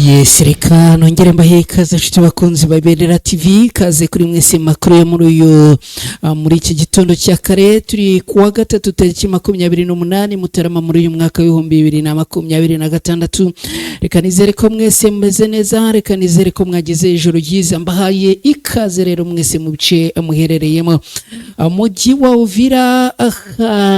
Yes, reka nongere mbahe ikaze nshuti bakunzi ba Ibendera TV, ikaze kuri mwese makuru yo muri uyu muri iki gitondo cya kare. Turi kuwa gatatu tariki 28 Mutarama muri uyu mwaka w'2026. Reka nizere ko mwese mumeze neza, reka nizere ko mwagize ijoro ryiza. Mbahaye ikaze rero mwese mu bice muherereyemo. Mujyi wa Uvira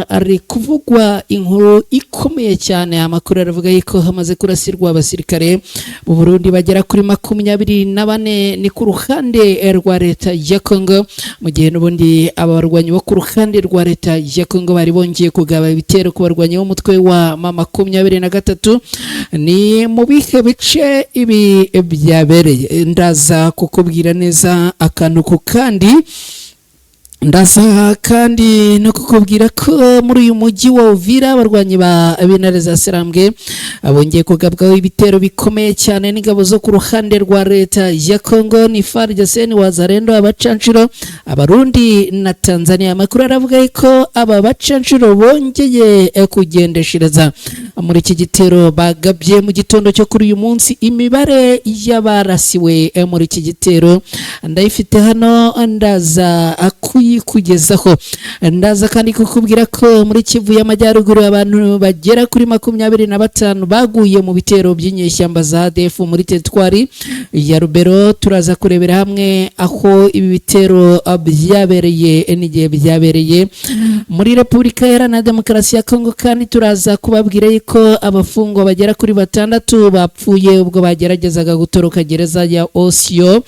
hari kuvugwa inkuru ikomeye cyane. Amakuru aravuga yuko hamaze kurasirwa abasirikare mu Burundi bagera kuri 24, ni ku ruhande rwa leta ya Congo, mu gihe n'ubundi abarwanyi bo ku ruhande rwa leta ya Congo bari bongeye kugaba ibitero ku barwanyi b'umutwe wa M23. Ni mu bihe bice ibi byabereye? Ndaza kukubwira neza akantu ku kandi. Ndaza kandi no kukubwira ko muri uyu mujyi wa Uvira abarwanyi ba b'intare za Sarambwe bongeye kugabwaho ibitero bikomeye cyane n'ingabo zo ku ruhande rwa leta ya Congo, ni FARDC, ni Wazalendo, abacanshuro, Abarundi na Tanzania. Amakuru aravuga ko aba bacanshuro bongeye kugendeshereza muri iki gitero bagabye mu gitondo cyo kuri uyu munsi. Imibare y'abarasiwe muri iki gitero ndayifite hano, ndaza kuyikugezaho. Ndaza kandi kukubwira ko muri Kivu y'Amajyaruguru abantu bagera kuri 25 baguye mu bitero by'inyeshyamba za ADF muri teritwari ya Rubero. Turaza kurebera hamwe aho ibi bitero byabereye n'igihe byabereye. Muri Repubulika Iharanira Demokarasi ya Kongo kandi turaza kubabwira yuko abafungwa bagera kuri batandatu bapfuye ubwo bageragezaga gutoroka gereza ya Osio.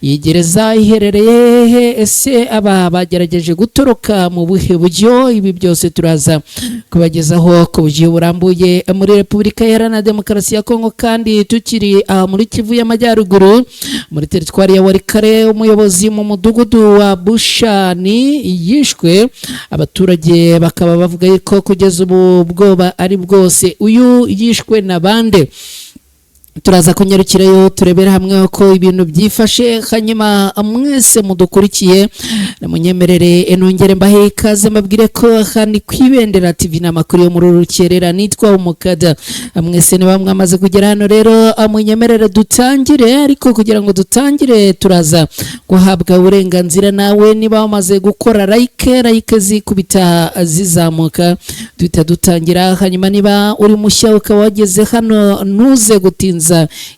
Iyi gereza iherereye hehe? Ese aba bagerageje gutoroka mu buhe buryo? Ibi byose turaza kubagezaho ku buryo burambuye. Muri Repubulika Iharanira Demokarasi ya Kongo kandi, tukiri aha muri Kivu y'Amajyaruguru, muri teritwari ya Walikale, umuyobozi mu mudugudu wa Bushani yishwe, abaturage bakaba bavuga yuko kugeza ubu ubwoba ari bwose. Uyu yishwe na bande? Turaza kunyarukirayo turebera hamwe uko ibintu byifashe. Hanyuma mwese mudukurikiye, munyemerere nongere mbahe ikaze, mbabwire ko aha ni ku Ibendera TV n'amakuru yo muri uru rukerera. Nitwa Umukada. Mwese niba mwamaze kugera hano rero, munyemerere dutangire, ariko kugira ngo dutangire turaza guhabwa uburenganzira nawe niba wamaze gukora like. Like zikubita zizamuka, duhita dutangira. Hanyuma niba uri mushya ukaba wageze hano, ntuze gutinza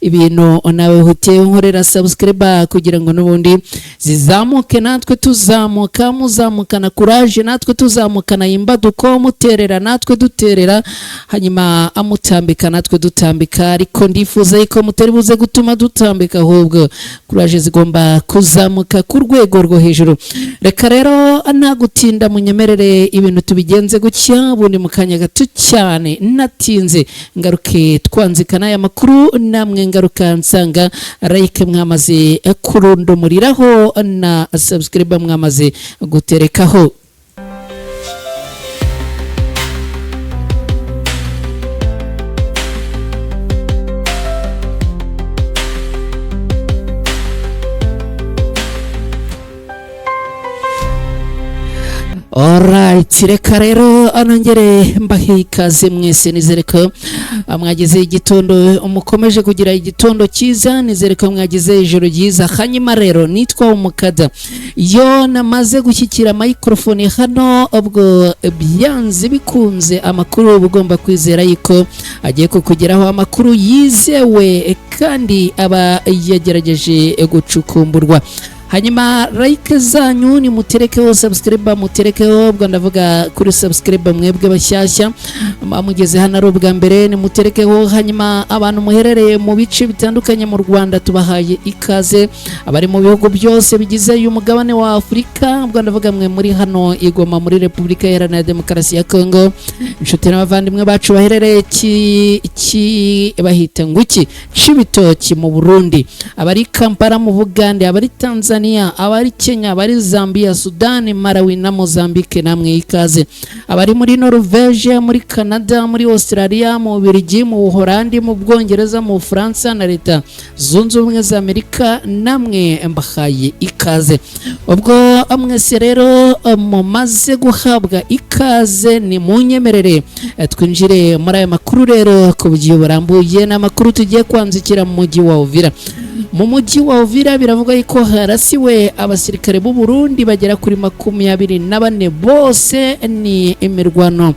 ibintu, nawe hutiye nkorera subscribe kugira ngo n'ubundi zizamuke, natwe tuzamuka, muzamukana kuraje, natwe tuzamukana imbaduko, muterera natwe duterera, hanyuma amutambika natwe dutambika. Ariko ndifuza yuko mutari buze gutuma dutambika, ahubwo kuraje zigomba kuzamuka ku rwego rwo hejuru. Reka rero nta gutinda, munyemerere ibintu tubigenze gutya, ubundi mu kanya gato cyane natinze ngaruke twanzika n'aya makuru namwe, ngaruka nsanga like mwamaze kurundumuriraho na subscribe mwamaze guterekaho. Alright, reka rero anongere mbahe ikaze mwese. Nizere ko mwagize igitondo, mukomeje kugira igitondo cyiza, nizere ko mwagize ijoro ryiza. Hanyuma rero nitwa Umukada. Iyo namaze gushyikira microphone hano, ubwo byanze bikunze amakuru uba ugomba kwizera yuko agiye kukugeraho, amakuru yizewe kandi aba yagerageje gucukumburwa. Hanyuma like zanyu ni muterekeho, subscribe muterekeho. Ubwo ndavuga kuri subscribe mwebwe bashyashya mugeze hano ari ubwa mbere, ni muterekeho. Hanyuma abantu muherereye mu bice bitandukanye mu Rwanda, tubahaye ikaze. Abari mu bihugu byose bigize uyu mugabane wa Afurika, ubwo ndavuga mwe muri hano i Goma muri Repubulika Iharanira Demokarasi ya Kongo, inshuti n'abavandimwe bacu baherereye ki bahita ngo iki, Cibitoki mu Burundi, abari Kampala mu Bugande, abari Tanzania. Tanzania, abari Kenya, abari Zambia, Sudani, Malawi na Mozambique, namwe ikaze. Abari muri Norvege, muri Canada, muri Australia, mu Bubiligi, mu Buholandi, mu Bwongereza, mu Bufaransa na Leta Zunze Ubumwe za Amerika, namwe mbahaye ikaze. Ubwo mwese rero mumaze guhabwa ikaze, ni munyemerere twinjire muri aya makuru rero ku buryo burambuye. Ni amakuru tugiye kwanzikira mu mujyi wa Uvira. Mu mujyi wa Uvira biravugwa yuko harasiwe abasirikare b'u Burundi bagera kuri 24 bose. Ni imirwano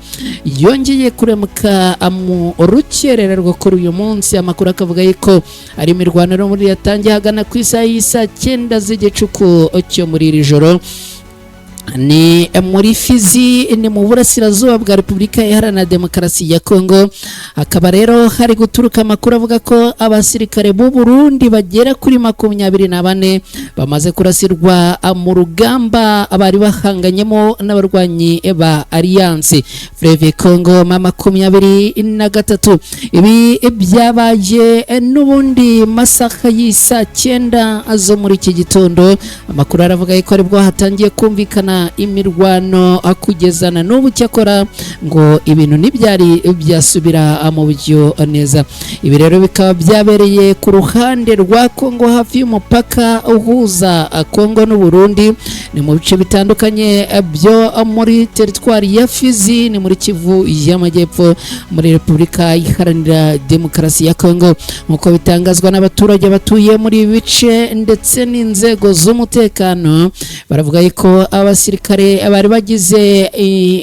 yongeye kuremuka mu rukerera rwo kuri uyu munsi. Amakuru akavuga yuko ari imirwano rero muri yatangiye ahagana ku isaha y'isaa 9 z'igicuku cyo muri iri joro. Ni muri Fizi, ni mu burasirazuba bwa Repubulika Iharanira Demokarasi ya Kongo. Hakaba rero hari guturuka amakuru avuga ko abasirikare b'u Burundi bagera kuri 24 bamaze kurasirwa mu rugamba bari bahanganyemo n'abarwanyi ba Alliance Fleuve Congo ma 23. Ibi byabaye n'ubundi masaha y'isaa 9 zo muri iki gitondo. Amakuru aravuga ko aribwo hatangiye kumvikana imirwano kugezana n'ubu, cyakora ngo ibintu ntibyari byasubira mu buryo neza. Ibi rero bikaba byabereye ku ruhande rwa Kongo, hafi y'umupaka uhuza Kongo n'u Burundi, ni mu bice bitandukanye byo muri teritwari ya Fizi, ni muri Kivu y'Amajyepfo, muri Repubulika Iharanira Demokarasi ya Kongo. Nk'uko bitangazwa n'abaturage batuye muri ibi bice ndetse n'inzego z'umutekano, baravuga ko abasirikare bari bagize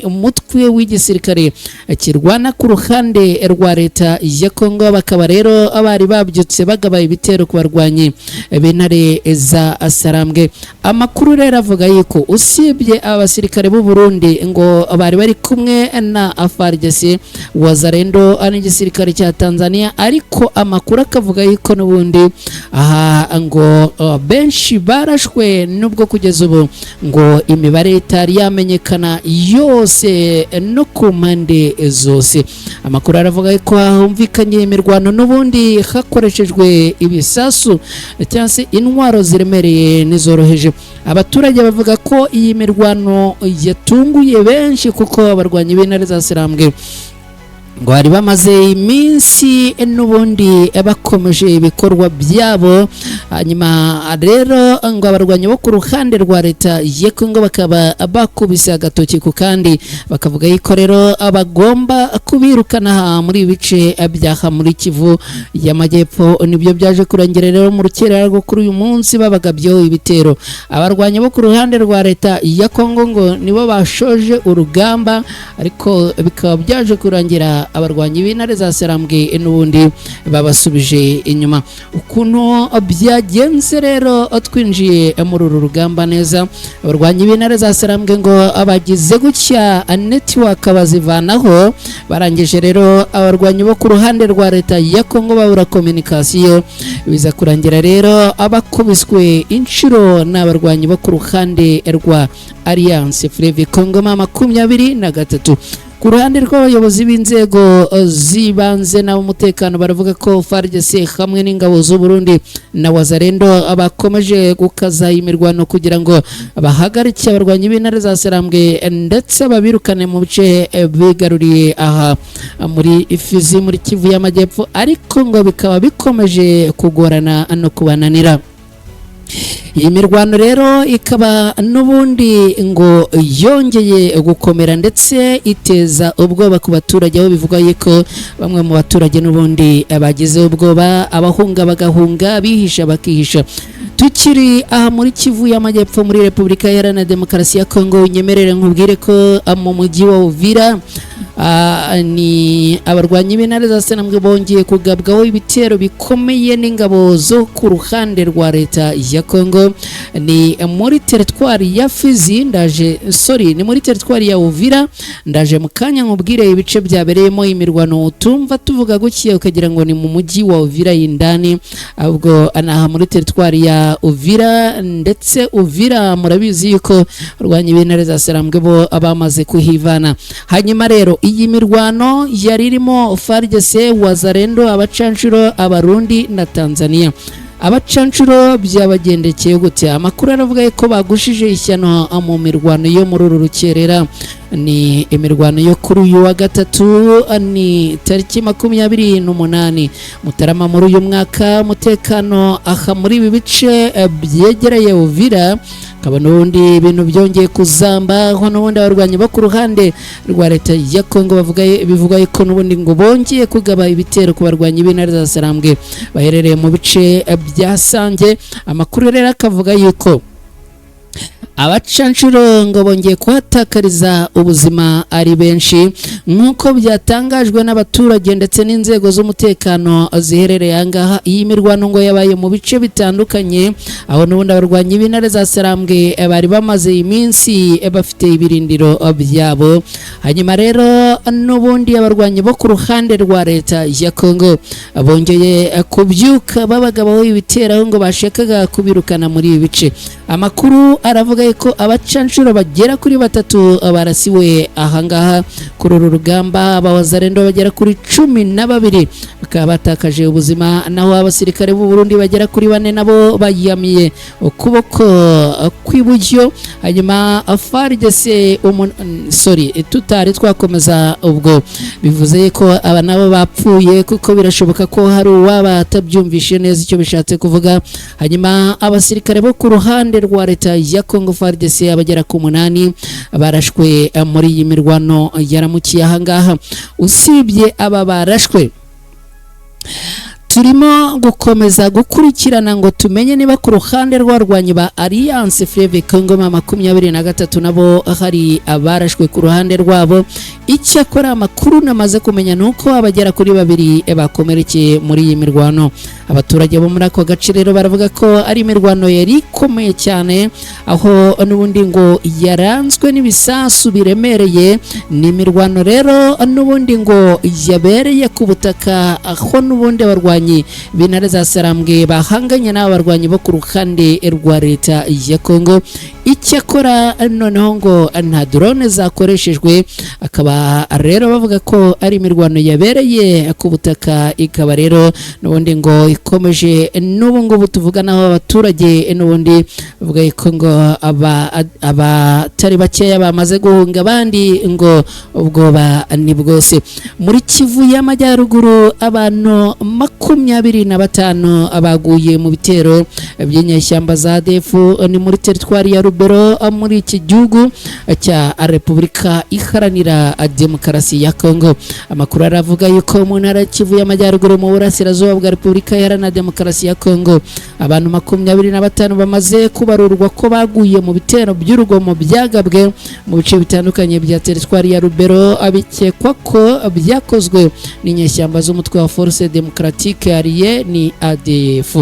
umutwe w'igisirikare kirwana ku ruhande rwa leta ya Kongo, bakaba rero bari babyutse bagaba ibitero ku barwanyi b'intare za Sarambwe. Amakuru rero avuga yuko usibye abasirikare b'u Burundi ngo bari bari kumwe na FARDC, Wazalendo n'igisirikare cya Tanzania, ariko amakuru akavuga yuko n'ubundi aha ngo benshi barashwe, nubwo kugeza ubu ngo imibare itari yamenyekana yose no ku mpande zose. Amakuru aravuga ko humvikanye imirwano n'ubundi hakoreshejwe ibisasu cyangwa se intwaro ziremereye n'izoroheje. Abaturage bavuga ko iyi mirwano yatunguye benshi, kuko abarwanyi b'intare za Sarambwe ngo bari bamaze iminsi n'ubundi bakomeje ibikorwa byabo. Hanyuma rero ngo abarwanyi bo ku ruhande rwa leta ya Kongo bakaba bakubise agatoki ku kandi, bakavuga yuko rero bagomba kubirukana muri ibi bice bya muri Kivu y'Amajyepfo. Nibyo byaje kurangira rero mu rukerera rwo kuri uyu munsi babagabyeho ibitero. Abarwanyi bo ku ruhande rwa leta ya Kongo ngo nibo bashoje urugamba, ariko bikaba byaje kurangira abarwanyi b'intare za Sarambwe n'ubundi babasubije inyuma. Ukuntu byagenze rero, twinjiye muri uru rugamba neza, abarwanyi b'intare za Sarambwe ngo abagize gutya network bazivanaho. Barangije rero abarwanyi bo ku ruhande rwa leta ya Kongo babura communication, biza kurangira rero abakubiswe inshuro n'abarwanyi bo ku ruhande rwa Alliance Fleuve Congo ma 23. Ku ruhande rw'abayobozi b'inzego z'ibanze n'ab'umutekano, baravuga ko FARDC hamwe n'ingabo z'u Burundi na Wazalendo bakomeje gukaza imirwano kugira ngo bahagarike abarwanyi b'intare za Sarambwe ndetse babirukane mu bice bigaruriye aha muri Fizi, muri Kivu y'Amajyepfo, ariko ngo bikaba bikomeje kugorana no kubananira. Iyi mirwano rero ikaba n'ubundi ngo yongeye gukomera ndetse iteza ubwoba ku baturage, aho bivugwa yuko bamwe mu baturage n'ubundi bagize ubwoba, abahunga bagahunga, bihisha bakihisha. Tukiri aha muri Kivu y'Amajyepfo, muri Repubulika Iharanira Demokarasi ya Kongo, unyemerere nkubwire ko mu mujyi wa Uvira ni abarwanyi b'intare za Sarambwe bongeye kugabwaho ibitero bikomeye n'ingabo zo ku ruhande rwa leta ya Kongo. Ni muri teritwari ya Fizi, ndaje, sorry, ni muri teritwari ya Uvira. Ndaje mu kanya nkubwire ibice byabereyemo imirwano. Utumva tuvuga gutya ukagira ngo ni mu mujyi wa Uvira y'indani, ahubwo anaha muri teritwari ya Uvira. Ndetse Uvira murabizi yuko abarwanyi b'intare za Sarambwe bo bamaze kuhivana. Hanyuma rero iyi mirwano yari irimo FARDC, Wazalendo, abacanshuro, Abarundi na Tanzania. Abacanshuro byabagendekeye gute? Amakuru aravuga ko bagushije ishyano mu mirwano yo muri uru rukerera. Ni imirwano yo kuri uyu wa gatatu, ni tariki 28 Mutarama muri uyu mwaka. Umutekano aha muri ibi bice byegereye Uvira akaba n'ubundi ibintu byongeye kuzamba, aho n'ubundi abarwanyi bo ku ruhande rwa leta ya Kongo bavuga, bivuga ko n'ubundi ngo bongeye kugaba ibitero ku barwanyi b'intare za Sarambwe baherereye mu bice bya Sange. Amakuru rero akavuga yuko abacanshuro ngo bongeye kuhatakariza ubuzima ari benshi, nk'uko byatangajwe n'abaturage ndetse n'inzego z'umutekano ziherereye aha ngaha. Iyi mirwano ngo yabaye mu bice bitandukanye, aho n'ubundi abarwanyi b'intare za Sarambwe bari bamaze iminsi bafite ibirindiro byabo. Hanyuma rero n'ubundi abarwanyi bo ku ruhande rwa leta ya Kongo bongeye kubyuka babagabaho ibitero, aho ngo bashakaga kubirukana muri ibi bice. Amakuru aravuga ko abacanshuro bagera kuri batatu barasiwe ahangaha kuri uru rugamba, abawazarendo bagera kuri 12 bakaba batakaje ubuzima, naho abasirikare b'u Burundi bagera kuri bane nabo bayamiye ukuboko kw'iburyo. Hanyuma FARDC, sorry, tutari twakomeza, ubwo bivuze ko aba nabo bapfuye, kuko birashoboka ko hari uwaba atabyumvishe neza icyo bishatse kuvuga. Hanyuma abasirikare bo ku ruhande rwa leta ya Kongo, FARDC, abagera ku 8 barashwe muri iyi mirwano yaramukiye ahangaha. Usibye aba barashwe, turimo gukomeza gukurikirana ngo tumenye niba ku ruhande rw'abarwanyi ba Alliance Fleuve Congo M23 nabo hari abarashwe ku ruhande rwabo. Icyakora amakuru namaze kumenya ni uko abagera kuri babiri bakomerekeye muri iyi mirwano. Abaturage bo muri ako gace rero baravuga ko ari imirwano yari ikomeye cyane, aho n'ubundi ngo yaranzwe n'ibisasu biremereye. Ni imirwano rero n'ubundi ngo yabereye ku butaka, aho n'ubundi abarwanyi b'intare za Sarambwe bahanganye n'aba barwanyi bo ku ruhande rwa leta ya Kongo. Icyakora noneho ngo nta drone zakoreshejwe. Akaba rero bavuga ko ari imirwano yabereye ku butaka, ikaba rero n'ubundi ngo ikomeje n'ubu ngubu tuvuganaho. Abaturage n'ubundi bavuga ko ngo abatari bakeya bamaze guhunga, abandi ngo ubwoba ni bwose. Muri Kivu y'Amajyaruguru, abantu 25 baguye mu bitero by'inyeshyamba za ADF. Ni muri teritwari ya Rubero muri iki gihugu cya Repubulika Iharanira Demokarasi ya Kongo. Amakuru aravuga yuko mu ntara ya Kivu y'Amajyaruguru, mu burasirazuba bwa Repubulika Iharanira Demokarasi ya Kongo, abantu 25 bamaze kubarurwa ko baguye mu bitero by'urugomo byagabwe mu bice bitandukanye bya teritwari ya Rubero, bikekwa ko byakozwe n'inyeshyamba z'umutwe wa Force Démocratique Alliée, ni ADF,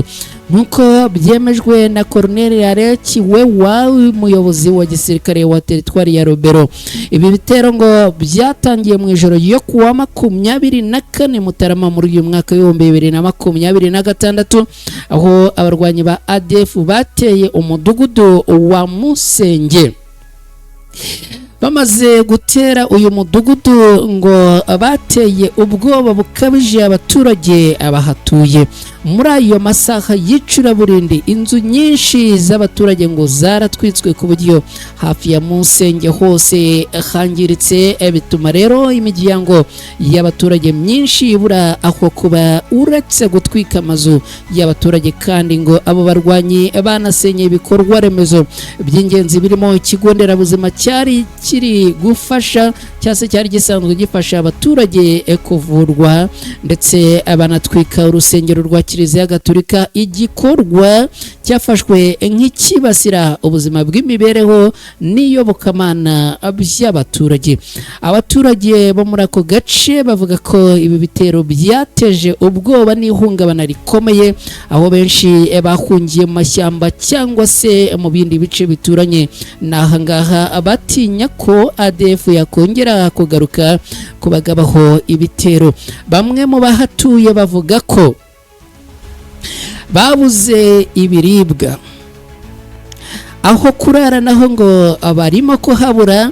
nk'uko byemejwe na Colonel Areki Wewa, umuyobozi wa gisirikare wa teritwari ya Rubero. Ibi bitero ngo byatangiye mu ijoro yo kuwa 24 Mutarama muri uyu mwaka w'2026, aho abarwanyi ba ADF bateye umudugudu wa Musenge. Bamaze gutera uyu mudugudu, ngo bateye ubwoba bukabije abaturage abahatuye. Muri ayo masaha y'icuraburindi, inzu nyinshi z'abaturage ngo zaratwitswe, ku buryo hafi ya Musenge hose hangiritse. Bituma rero imiryango y'abaturage myinshi ibura aho kuba. Uretse gutwika amazu y'abaturage kandi, ngo abo barwanyi banasenye ibikorwa remezo by'ingenzi birimo ikigo nderabuzima cyari kiri gufasha, cyangwa se cyari gisanzwe gifasha abaturage kuvurwa, ndetse banatwika urusengero rwa Kiliziya Gatolika, igikorwa cyafashwe nk'ikibasira ubuzima bw'imibereho n'iyobokamana by'abaturage. Abaturage bo muri ako gace bavuga ko ibi bitero byateje ubwoba n'ihungabana rikomeye, aho benshi bahungiye mu mashyamba cyangwa se mu bindi bice bituranye n'aha ngaha, batinya ko ADF yakongera kugaruka kubagabaho ibitero. Bamwe mu bahatuye bavuga ko babuze ibiribwa, aho kurara naho ngo barimo kuhabura,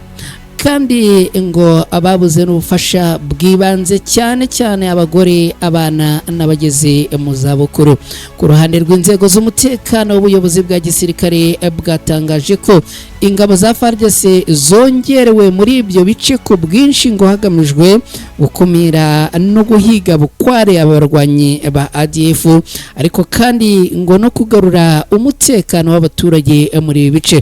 Kandi ngo ababuze n'ubufasha bw'ibanze, cyane cyane abagore, abana n'abageze mu zabukuru. Ku ruhande rw'inzego z'umutekano, ubuyobozi bwa gisirikare bwatangaje ko ingabo za FARDC zongerewe muri ibyo bice ku bwinshi, ngo hagamijwe gukumira no guhiga bukware abarwanyi ba ADF, ariko kandi ngo no kugarura umutekano w'abaturage muri ibi bice.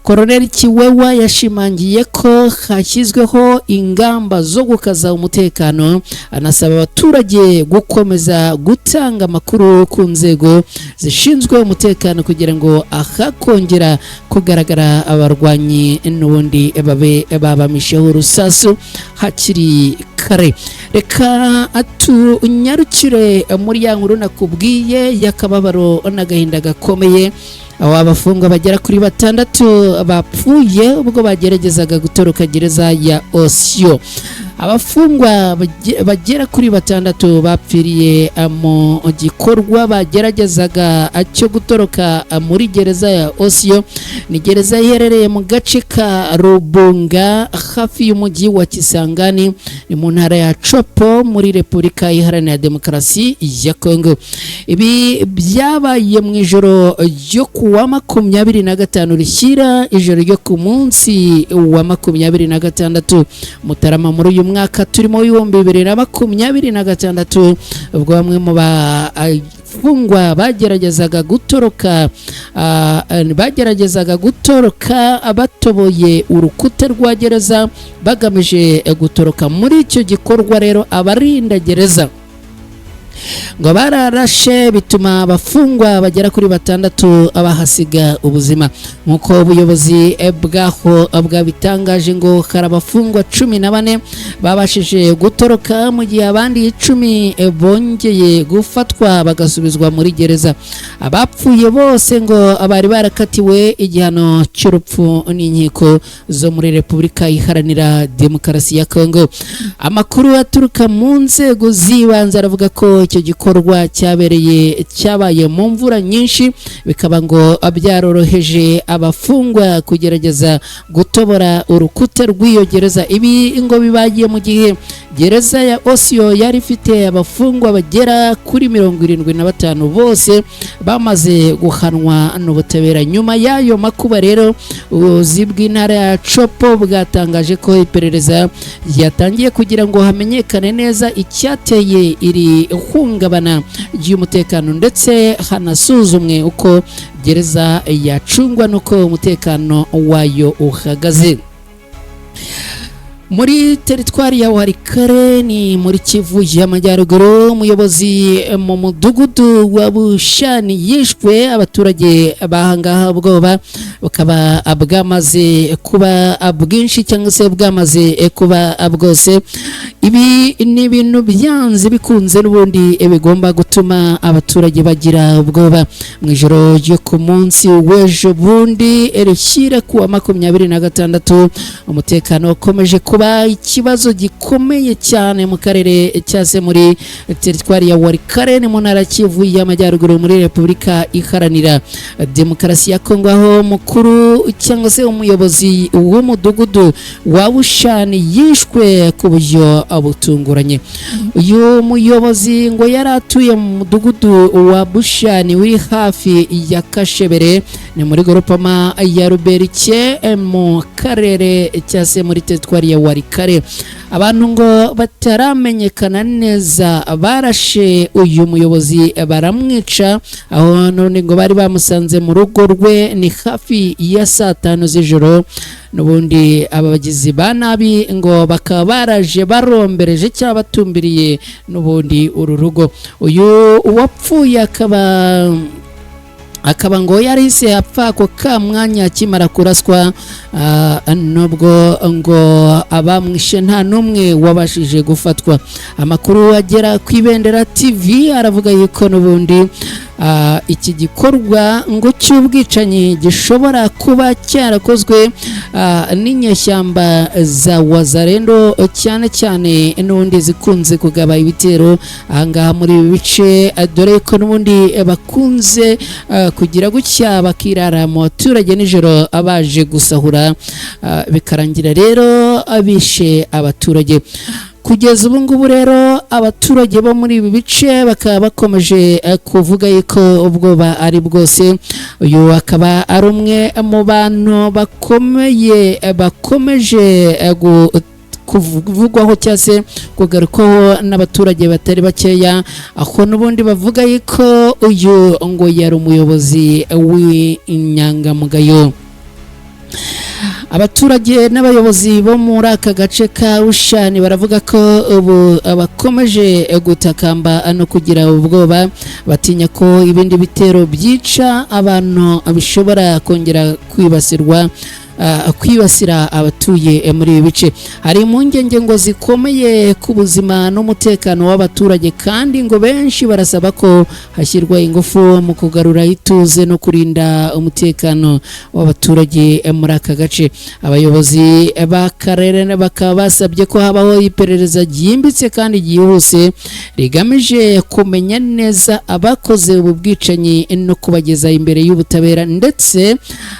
Koroneli Kiwewa yashimangiye ko hashyizweho ingamba zo gukaza umutekano, anasaba abaturage gukomeza gutanga amakuru ku nzego zishinzwe umutekano kugira ngo ahakongera kugaragara abarwanyi n'ubundi babe babamisheho urusasu hakiri kare. Reka tunyarukire muri ya nkuru nakubwiye y'akababaro n'agahinda gakomeye, aho abafungwa bagera kuri 6 bapfuye ubwo bageragezaga gutoroka gereza ya Osiyo. Abafungwa bagera kuri 6 bapfiriye mu gikorwa bageragezaga cyo gutoroka muri gereza ya Osiyo. Ni gereza iherereye mu gace ka Rubunga, hafi y'umujyi wa Kisangani, ni mu ntara ya Chopo muri Repubulika Iharanira Demokarasi ya Kongo. Ibi byabaye mu ijoro ryo kuwa 25 rishyira ijoro ryo ku munsi wa 26 Mutarama muri uyu mwaka turimo 2026, ubwo bamwe mu bafungwa bageragezaga gutoroka batoboye urukuta rwa gereza bagamije gutoroka. Muri icyo gikorwa rero, abarinda gereza ngo bararashe, bituma abafungwa bagera kuri 6 bahasiga ubuzima. Nk'uko ubuyobozi bwaho bwabitangaje, ngo hari abafungwa 14 babashije gutoroka, mu gihe abandi 10 bongeye gufatwa bagasubizwa muri gereza. Abapfuye bose ngo bari barakatiwe igihano cy'urupfu n'inkiko zo muri Repubulika Iharanira Demokarasi ya Kongo. Amakuru aturuka mu nzego z'ibanze aravuga ko icyo gikorwa cyabaye mu mvura nyinshi, bikaba ngo byaroroheje abafungwa kugerageza gutobora urukuta rw'iyo gereza. Ibi ngo bibagiye mu gihe gereza ya Osiyo yari ifite abafungwa bagera kuri 75, bose bamaze guhanwa n'ubutabera. Nyuma y'ayo makuba rero, ubuyobozi bw'intara ya Chopo bwatangaje ko iperereza ryatangiye kugira ngo hamenyekane neza icyateye iri hungabana ry'umutekano, ndetse hanasuzumwe uko gereza yacungwa n'uko umutekano wayo uhagaze. Muri teritwari ya Walikale, ni muri Kivu y'Amajyaruguru, umuyobozi mu mudugudu wa Bushani yishwe. Abaturage bahangaha ubwoba bukaba bwamaze kuba bwinshi, cyangwa se bwamaze kuba bwose. Ibi ni ibintu byanze bikunze n'ubundi bigomba gutuma abaturage bagira ubwoba. Mu ijoro ryo ku munsi w'ejo bundi rishyira kuwa 26, umutekano wakomeje kuba ikibazo gikomeye cyane mu karere, cyangwa se muri teritwari ya Walikale, ni mu ntara Kivu y'Amajyaruguru muri Repubulika Iharanira Demokarasi ya Kongo, aho mukuru cyangwa se umuyobozi w'umudugudu wa Bushani yishwe ku buryo butunguranye. Uyu muyobozi ngo yari atuye mu mudugudu wa Bushani uri hafi ya Kashebere, ni muri groupement ya Ruberike, mu karere cyangwa se muri teritwari ya Walikale. Abantu ngo bataramenyekana neza barashe uyu muyobozi baramwica, aho none ngo bari bamusanze mu rugo rwe, ni hafi ya saa 5 z'ijoro. N'ubundi aba bagizi ba nabi ngo bakaba baraje barombereje cyangwa batumbiriye n'ubundi uru rugo. Uyu uwapfuye akaba ngo yarahise apfa ako ka mwanya akimara kuraswa, nubwo ngo abamwishe nta n'umwe wabashije gufatwa. Amakuru agera ku Ibendera TV aravuga yuko n'ubundi iki gikorwa ngo cy'ubwicanyi gishobora kuba cyarakozwe n'inyeshyamba za Wazalendo, cyane cyane n'ubundi zikunze kugaba ibitero ahangaha muri ibi bice, dore ko n'ubundi bakunze kugira gutya bakirara mu baturage nijoro baje gusahura, bikarangira rero bishe abaturage. Kugeza ubu ngubu rero abaturage bo muri ibi bice bakaba bakomeje kuvuga yuko ubwoba ari bwose. Uyu akaba ari umwe mu bantu bakomeye bakomeje kuvugwaho cyangwa se kugarukwaho n'abaturage batari bakeya, aho n'ubundi bavuga yuko uyu ngo yari umuyobozi w'inyangamugayo. Abaturage n'abayobozi bo muri aka gace ka Ushani baravuga ko ubu bakomeje gutakamba no kugira ubwoba, batinya ko ibindi bitero byica abantu bishobora kongera kwibasirwa, kwibasira abatuye muri ibi bice. Hari impungenge ngo zikomeye ku buzima n'umutekano w'abaturage, kandi ngo benshi barasaba ko hashyirwa ingufu mu kugarura ituze no kurinda umutekano w'abaturage muri aka gace. Abayobozi b'akarere bakaba basabye ko habaho iperereza ryimbitse kandi ryihuse rigamije kumenya neza abakoze ubu bwicanyi no kubageza imbere y'ubutabera, ndetse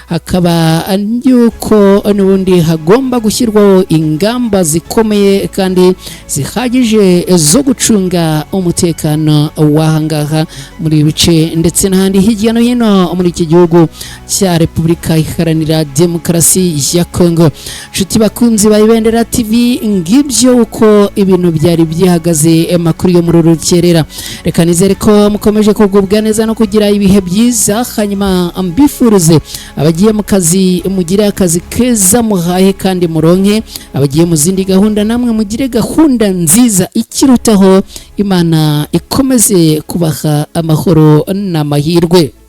hakaba yuko n'ubundi hagomba gushyirwaho ingamba zikomeye kandi zihagije zo gucunga umutekano w'ahangaha muri ibi bice ndetse n'ahandi hirya no hino muri iki gihugu cya Repubulika Iharanira Demokarasi ya Kongo. Nshuti bakunzi ba Ibendera TV, ngibyo uko ibintu byari byihagaze, amakuru yo muri uru rukerera. Reka nizere ko mukomeje kugubwa neza no kugira ibihe byiza, hanyuma mbifurize abagiye mu kazi mugire akazi keza, muhahe kandi muronke, abagiye mu zindi gahunda namwe mugire gahunda nziza. Ikirutaho, Imana ikomeze kubaha amahoro n'amahirwe.